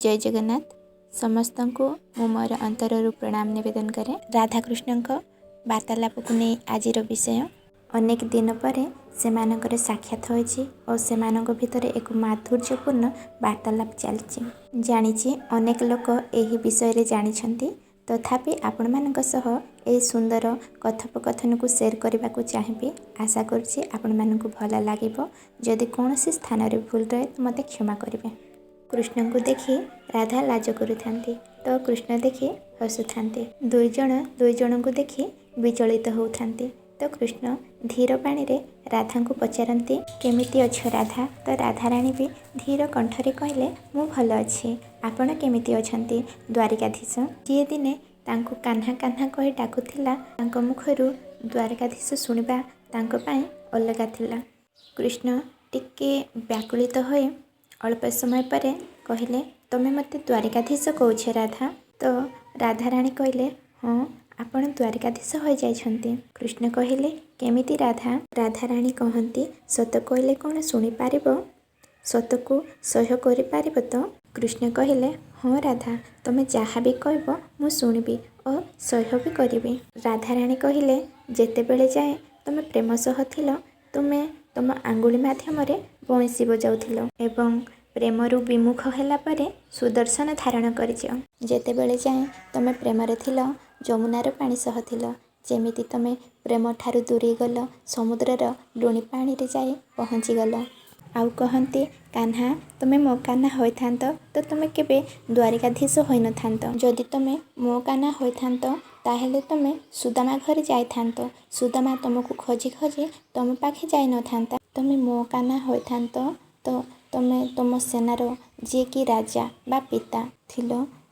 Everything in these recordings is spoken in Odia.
ଜୟ ଜଗନ୍ନାଥ। ସମସ୍ତଙ୍କୁ ମୁଁ ମୋର ଅନ୍ତରରୁ ପ୍ରଣାମ ନିବେଦନ କରେ। ରାଧାକୃଷ୍ଣଙ୍କ ବାର୍ତ୍ତାଳାପକୁ ନେଇ ଆଜିର ବିଷୟ। ଅନେକ ଦିନ ପରେ ସେମାନଙ୍କର ସାକ୍ଷାତ ହୋଇଛି ଓ ସେମାନଙ୍କ ଭିତରେ ଏକ ମାଧୁର୍ଯ୍ୟପୂର୍ଣ୍ଣ ବାର୍ତ୍ତାଳାପ ଚାଲିଛି। ଜାଣିଛି, ଅନେକ ଲୋକ ଏହି ବିଷୟରେ ଜାଣିଛନ୍ତି, ତଥାପି ଆପଣମାନଙ୍କ ସହ ଏହି ସୁନ୍ଦର କଥୋପକଥନକୁ ସେୟାର କରିବାକୁ ଚାହିଁବି। ଆଶା କରୁଛି ଆପଣମାନଙ୍କୁ ଭଲ ଲାଗିବ। ଯଦି କୌଣସି ସ୍ଥାନରେ ଭୁଲ ରହେ ତ ମୋତେ କ୍ଷମା କରିବେ। କୃଷ୍ଣଙ୍କୁ ଦେଖି ରାଧା ଲାଜ କରୁଥାନ୍ତି ତ କୃଷ୍ଣ ଦେଖି ହସୁଥାନ୍ତି। ଦୁଇ ଜଣ ଦୁଇ ଜଣଙ୍କୁ ଦେଖି ବିଚଳିତ ହେଉଥାନ୍ତି ତ କୃଷ୍ଣ ଧୀର ବାଣୀରେ ରାଧାଙ୍କୁ ପଚାରନ୍ତି, କେମିତି ଅଛ ରାଧା? ତ ରାଧାରାଣୀ ବି ଧୀର କଣ୍ଠରେ କହିଲେ, ମୁଁ ଭଲ ଅଛି, ଆପଣ କେମିତି ଅଛନ୍ତି ଦ୍ୱାରିକାଧୀଶ? ଯିଏ ଦିନେ ତାଙ୍କୁ କାହ୍ନା କାହ୍ନା କହି ଡାକୁଥିଲା, ତାଙ୍କ ମୁଖରୁ ଦ୍ୱାରକାଧୀଶ ଶୁଣିବା ତାଙ୍କ ପାଇଁ ଅଲଗା ଥିଲା। କୃଷ୍ଣ ଟିକେ ବ୍ୟାକୁଳିତ ହୋଇ ଅଳ୍ପ ସମୟ ପରେ କହିଲେ, ତମେ ମୋତେ ଦ୍ୱାରିକାଧୀଶ କହୁଛ ରାଧା? ତ ରାଧାରାଣୀ କହିଲେ, ହଁ, ଆପଣ ଦ୍ୱାରିକାଧୀଶ ହୋଇଯାଇଛନ୍ତି। କୃଷ୍ଣ କହିଲେ, କେମିତି ରାଧା? ରାଧାରାଣୀ କହନ୍ତି, ସତ କହିଲେ କ'ଣ ଶୁଣିପାରିବ? ସତକୁ ସହ୍ୟ କରିପାରିବ ତ? କୃଷ୍ଣ କହିଲେ, ହଁ ରାଧା, ତମେ ଯାହା ବି କହିବ ମୁଁ ଶୁଣିବି ଓ ସହ୍ୟ ବି କରିବି। ରାଧାରାଣୀ କହିଲେ, ଯେତେବେଳେ ଯାଏ ତମେ ପ୍ରେମ ସହ ଥିଲ, ତୁମେ ତୁମ ଆଙ୍ଗୁଳି ମାଧ୍ୟମରେ ବଇଁଶୀ ବଜାଉଥିଲ ଏବଂ ପ୍ରେମରୁ ବିମୁଖ ହେଲା ପରେ ସୁଦର୍ଶନ ଧାରଣ କରିଛ। ଯେତେବେଳେ ଯାଏଁ ତମେ ପ୍ରେମରେ ଥିଲ, ଯମୁନାର ପାଣି ସହ ଥିଲ। ଯେମିତି ତମେ ପ୍ରେମଠାରୁ ଦୂରେଇ ଗଲ, ସମୁଦ୍ରର ଲୁଣି ପାଣିରେ ଯାଇ ପହଞ୍ଚିଗଲ। ଆଉ କହନ୍ତି, କାହ୍ନା, ତୁମେ ମୋ କାହ୍ନା ହୋଇଥାନ୍ତ ତ ତୁମେ କେବେ ଦ୍ୱାରିକାଧୀଶ ହୋଇନଥାନ୍ତ। ଯଦି ତୁମେ ମୋ କାହ୍ନା ହୋଇଥାନ୍ତ, ତାହେଲେ ତୁମେ ସୁଦାମା ଘରେ ଯାଇଥାନ୍ତ। ସୁଦାମା ତୁମକୁ ଖୋଜି ଖୋଜି ତୁମ ପାଖେ ଯାଇନଥାନ୍ତା। ତୁମେ ମୋ କାହ୍ନା ହୋଇଥାନ୍ତ ତ ତୁମେ ତୁମ ସେନାର ଯିଏକି ରାଜା ବା ପିତା ଥିଲ,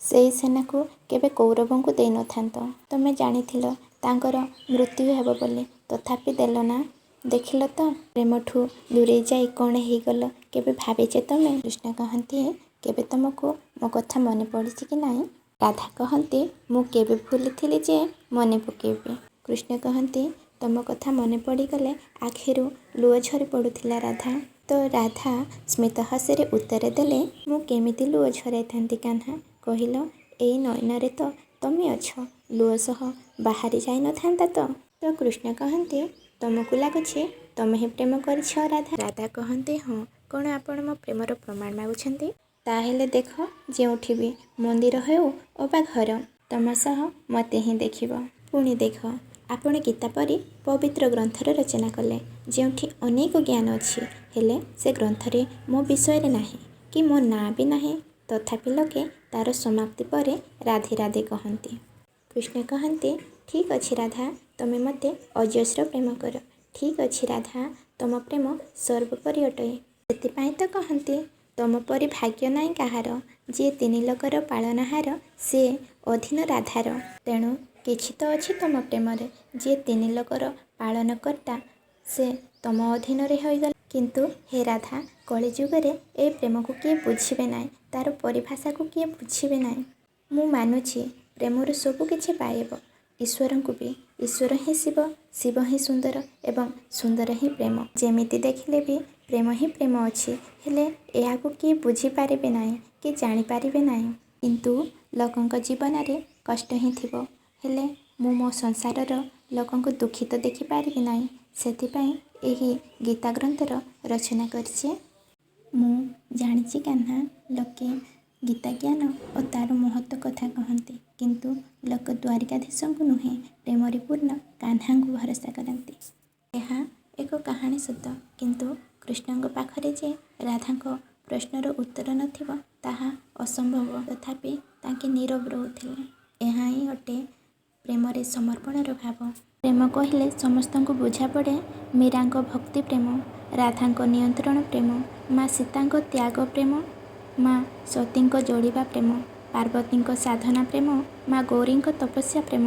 ସେଇ ସେନାକୁ କେବେ କୌରବଙ୍କୁ ଦେଇନଥାନ୍ତ। ତୁମେ ଜାଣିଥିଲ ତାଙ୍କର ମୃତ୍ୟୁ ହେବ ବୋଲି, ତଥାପି ଦେଲ ନା? ଦେଖିଲ ତ, ପ୍ରେମଠୁ ଦୂରେଇ ଯାଇ କ'ଣ ହେଇଗଲ, କେବେ ଭାବିଛ ତମେ? କୃଷ୍ଣ କହନ୍ତି, କେବେ ତୁମକୁ ମୋ କଥା ମନେ ପଡ଼ିଛି କି ନାହିଁ? ରାଧା କହନ୍ତି, ମୁଁ କେବେ ଭୁଲିଥିଲି ଯେ ମନେ ପକେଇବି? କୃଷ୍ଣ କହନ୍ତି, ତୁମ କଥା ମନେ ପଡ଼ିଗଲେ ଆଖିରୁ ଲୁହ ଝରି ପଡ଼ୁଥିଲା ରାଧା। ତ ରାଧା ସ୍ମିତ ହସରେ ଉତ୍ତର ଦେଲେ, ମୁଁ କେମିତି ଲୁହ ଝରାଇଥାନ୍ତି କାହ୍ନା କହିଲ? ଏଇ ନୟନରେ ତ ତମେ ଅଛ, ଲୁହ ସହ ବାହାରି ଯାଇନଥାନ୍ତା ତ? ତ କୃଷ୍ଣ କହନ୍ତି, ତମକୁ ଲାଗୁଛି ତମେ ହିଁ ପ୍ରେମ କରିଛ ରାଧା? ରାଧା କହନ୍ତି, ହଁ। କ'ଣ ଆପଣ ମୋ ପ୍ରେମର ପ୍ରମାଣ ମାଗୁଛନ୍ତି? ତାହେଲେ ଦେଖ, ଯେଉଁଠି ବି ମନ୍ଦିର ହେଉ ଅବା ଘର, ତମ ସହ ମୋତେ ହିଁ ଦେଖିବ। ପୁଣି ଦେଖ, ଆପଣ ଗୀତା ପରି ପବିତ୍ର ଗ୍ରନ୍ଥର ରଚନା କଲେ, ଯେଉଁଠି ଅନେକ ଜ୍ଞାନ ଅଛି, ହେଲେ ସେ ଗ୍ରନ୍ଥରେ ମୋ ବିଷୟରେ ନାହିଁ କି ମୋ ନାଁ ବି ନାହିଁ। ତଥାପି ଲୋକେ ତାର ସମାପ୍ତି ପରେ ରାଧେ ରାଧେ କହନ୍ତି। କୃଷ୍ଣ କହନ୍ତି, ଠିକ୍ ଅଛି ରାଧା, ତମେ ମୋତେ ଅଜସ୍ର ପ୍ରେମ କର। ଠିକ୍ ଅଛି ରାଧା, ତମ ପ୍ରେମ ସର୍ବୋପରି ଅଟେ। ସେଥିପାଇଁ ତ କହନ୍ତି, ତମ ପରି ଭାଗ୍ୟ ନାହିଁ କାହାର। ଯିଏ ତିନି ଲୋକର ପାଳନହାର, ସିଏ ଅଧୀନ ରାଧାର। ତେଣୁ କିଛି ତ ଅଛି ତମ ପ୍ରେମରେ। ଯିଏ ତିନି ଲୋକର ପାଳନକର୍ତ୍ତା, ସେ ତମ ଅଧୀନରେ ହୋଇଗଲା। କିନ୍ତୁ ହେ ରାଧା, କଳିଯୁଗରେ ଏ ପ୍ରେମକୁ କିଏ ବୁଝିବେ ନାହିଁ, ତାର ପରିଭାଷାକୁ କିଏ ବୁଝିବେ ନାହିଁ। ମୁଁ ମାନୁଛି, ପ୍ରେମରୁ ସବୁ କିଛି ପାଇବ, ଈଶ୍ୱରଙ୍କୁ ବି। ଈଶ୍ୱର ହିଁ ଶିବ, ଶିବ ହିଁ ସୁନ୍ଦର ଏବଂ ସୁନ୍ଦର ହିଁ ପ୍ରେମ। ଯେମିତି ଦେଖିଲେ ବି ପ୍ରେମ ହିଁ ପ୍ରେମ ଅଛି, ହେଲେ ଏହାକୁ କିଏ ବୁଝିପାରିବେ ନାହିଁ କି ଜାଣିପାରିବେ ନାହିଁ। କିନ୍ତୁ ଲୋକଙ୍କ ଜୀବନରେ କଷ୍ଟ ହିଁ ଥିବ, ହେଲେ ମୁଁ ମୋ ସଂସାରର ଲୋକଙ୍କୁ ଦୁଃଖିତ ଦେଖିପାରିବି ନାହିଁ। ସେଥିପାଇଁ ଏହି ଗୀତା ଗ୍ରନ୍ଥର ରଚନା କରିଛି। ମୁଁ ଜାଣିଛି କାହ୍ନା, ଲୋକେ ଗୀତା ଜ୍ଞାନ ଓ ତାର ମହତ୍ତ୍ୱ କଥା କହନ୍ତି, କିନ୍ତୁ ଲୋକ ଦ୍ୱାରିକାଧୀଶଙ୍କୁ ନୁହେଁ, ପ୍ରେମରେ ପୂର୍ଣ୍ଣ କାହ୍ନାଙ୍କୁ ଭରସା କରନ୍ତି। ଏହା ଏକ କାହାଣୀ ସତ, କିନ୍ତୁ କୃଷ୍ଣଙ୍କ ପାଖରେ ଯେ ରାଧାଙ୍କ ପ୍ରଶ୍ନର ଉତ୍ତର ନଥିବ ତାହା ଅସମ୍ଭବ। ତଥାପି ତାଙ୍କେ ନୀରବ ରହୁଥିଲେ। ଏହା ହିଁ ଅଟେ ପ୍ରେମରେ ସମର୍ପଣର ଭାବ। ପ୍ରେମ କହିଲେ ସମସ୍ତଙ୍କୁ ବୁଝାପଡ଼େ ମୀରାଙ୍କ ଭକ୍ତି ପ୍ରେମ, ରାଧାଙ୍କ ନିୟନ୍ତ୍ରଣ ପ୍ରେମ, ମା ସୀତାଙ୍କ ତ୍ୟାଗ ପ୍ରେମ, ମା ସତୀଙ୍କ ଜଳିବା ପ୍ରେମ, ପାର୍ବତୀଙ୍କ ସାଧନା ପ୍ରେମ, ମା ଗୌରୀଙ୍କ ତପସ୍ୟା ପ୍ରେମ।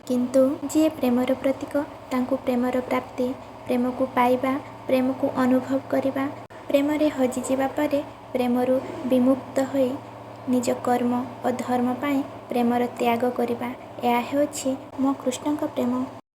କିନ୍ତୁ ଯିଏ ପ୍ରେମର ପ୍ରତୀକ, ତାଙ୍କୁ ପ୍ରେମର ପ୍ରାପ୍ତି, ପ୍ରେମକୁ ପାଇବା, ପ୍ରେମକୁ ଅନୁଭବ କରିବା, ପ୍ରେମରେ ହଜିଯିବା ପରେ ପ୍ରେମରୁ ବିମୁକ୍ତ ହୋଇ ନିଜ କର୍ମ ଓ ଧର୍ମ ପାଇଁ ପ୍ରେମର ତ୍ୟାଗ କରିବା, ଏହା ହେଉଛି ମୋ କୃଷ୍ଣଙ୍କ ପ୍ରେମ।